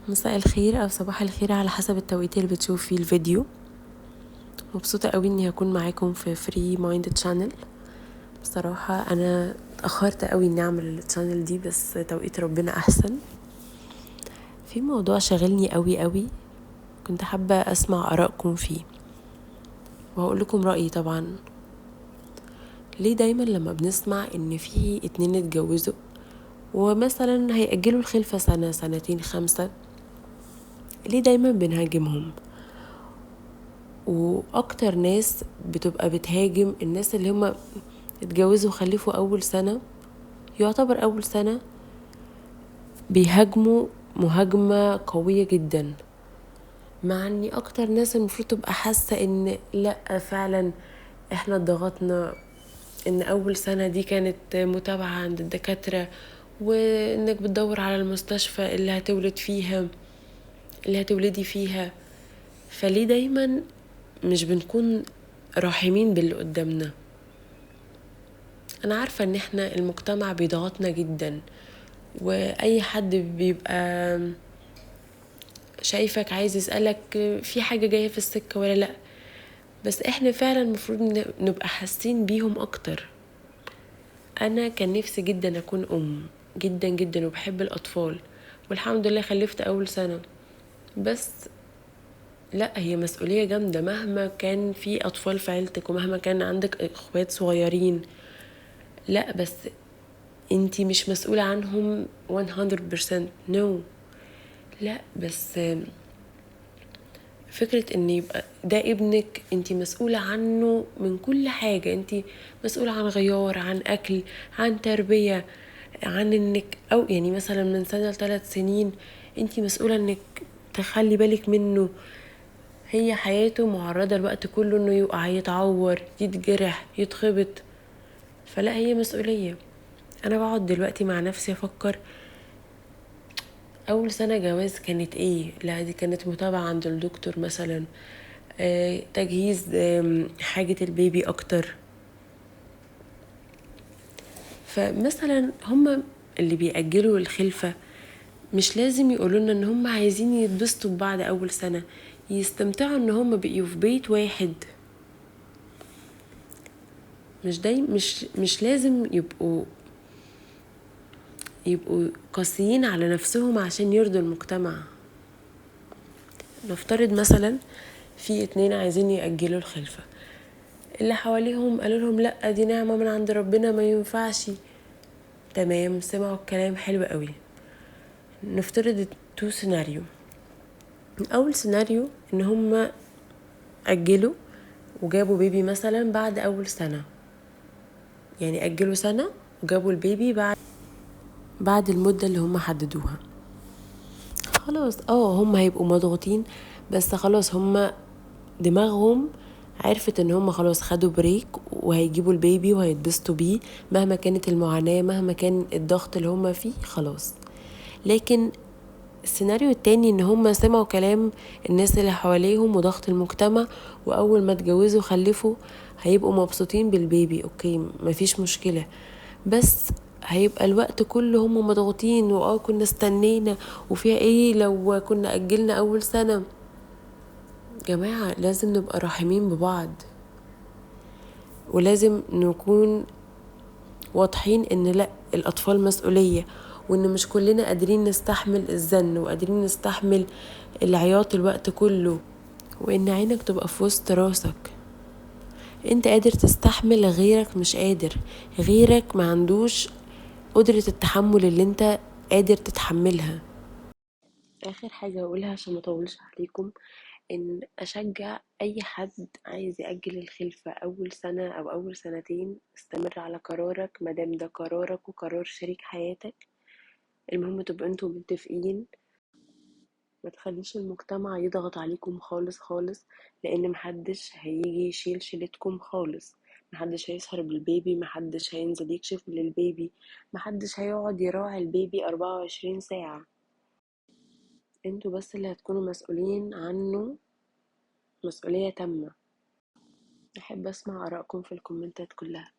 مساء الخير او صباح الخير على حسب التوقيت اللي بتشوف فيه الفيديو. مبسوطة قوي اني هكون معاكم في Free Mind Channel. بصراحة انا اتأخرت قوي اني اعمل ال channel دي، بس توقيت ربنا احسن. في موضوع شاغلني قوي قوي، كنت حابة اسمع ارائكم فيه وهقول لكم رأيي. طبعا ليه دايما لما بنسمع ان في اتنين اتجوزوا ومثلا هيأجلوا الخلفة سنة سنتين 5، ليه دايما بنهاجمهم؟ واكتر ناس بتبقى بتهاجم الناس اللي هما اتجوزوا وخلفوا اول سنة، يعتبر اول سنة، بيهاجموا مهاجمة قوية جدا، مع اني اكتر ناس المفروض تبقى حاسة ان لا فعلا احنا اتضغطنا، ان اول سنة دي كانت متابعة عند الدكاترة، وانك بتدور على المستشفى اللي هتولد فيها، اللي هتولدي فيها. فليه دايما مش بنكون راحمين باللي قدامنا؟ انا عارفة ان احنا المجتمع بيضغطنا جدا، واي حد بيبقى شايفك عايز يسألك في حاجة جاية في السكة ولا لا، بس احنا فعلا المفروض نبقى حاسين بيهم اكتر. انا كان نفسي جدا اكون ام، جدا جدا، وبحب الاطفال، والحمد لله خلفت اول سنة، بس لا، هي مسؤولية جامدة مهما كان في اطفال في عيلتك ومهما كان عندك اخوات صغيرين، لا بس انتي مش مسؤولة عنهم 100%، no، لا بس فكرة ان يبقى ده ابنك انتي مسؤولة عنه من كل حاجة، انتي مسؤولة عن غيار، عن اكل، عن تربية، عن انك او يعني مثلا من سنة ل3 سنين انتي مسؤولة انك تخلي بالك منه. هي حياته معرضة الوقت كله انه يقع، يتعور، يتجرح، يتخبط، فلا هي مسؤولية. انا بقعد دلوقتي مع نفسي افكر اول سنة جواز كانت ايه؟ لا دي كانت متابعة عند الدكتور مثلا، تجهيز، حاجة البيبي اكتر. فمثلا هم اللي بيأجلوا الخلفة مش لازم يقولوا لنا ان هم عايزين يتبسطوا ببعض اول سنة، يستمتعوا ان هم بقيوا في بيت واحد. مش دايما، مش لازم يبقوا قاسيين على نفسهم عشان يرضوا المجتمع. نفترض مثلا في 2 عايزين يأجلوا الخلفة، اللي حواليهم قالوا لهم لا دي نعمة من عند ربنا ما ينفعش، تمام، سمعوا الكلام حلو قوي. نفترض 2 سيناريو. اول سيناريو ان هم اجلوا وجابوا بيبي مثلا بعد اول سنة، يعني اجلوا سنة وجابوا البيبي بعد المدة اللي هم حددوها، خلاص هم هيبقوا مضغوطين، بس خلاص هم دماغهم عرفت ان هم خلاص خدوا break وهيجيبوا البيبي وهيتبسطوا بيه مهما كانت المعاناة، مهما كان الضغط اللي هم فيه، خلاص. لكن السيناريو التاني ان هم سمعوا كلام الناس اللي حواليهم وضغط المجتمع، واول ما اتجوزوا خلفوا هيبقوا مبسوطين بالبيبي، okay مفيش مشكلة، بس هيبقى الوقت كله هم مضغوطين، كنا استنينا وفيها ايه لو كنا اجلنا اول سنة. جماعة لازم نبقى رحيمين ببعض، ولازم نكون واضحين ان لا الاطفال مسؤولية، وان مش كلنا قادرين نستحمل الزن وقادرين نستحمل العياط الوقت كله، وان عينك تبقى في وسط راسك. انت قادر تستحمل، غيرك مش قادر، غيرك ما عندوش قدرة التحمل اللي انت قادر تتحملها. اخر حاجة هقولها عشان ما اطولش عليكم، ان اشجع اي حد عايز يأجل الخلفة اول سنة او اول سنتين، استمر على قرارك مادام ده قرارك وقرار شريك حياتك. المهم تبقوا انتوا متفقين، ما تخليش المجتمع يضغط عليكم خالص خالص، لان محدش هيجي يشيل شيلتكم خالص، محدش هيسهر بالبيبي، محدش هينزل يكشف للبيبي، محدش هيقعد يراعي البيبي 24 ساعة. انتوا بس اللي هتكونوا مسؤولين عنه مسؤولية تامة. أحب أسمع آرائكم في الكومنتات كلها.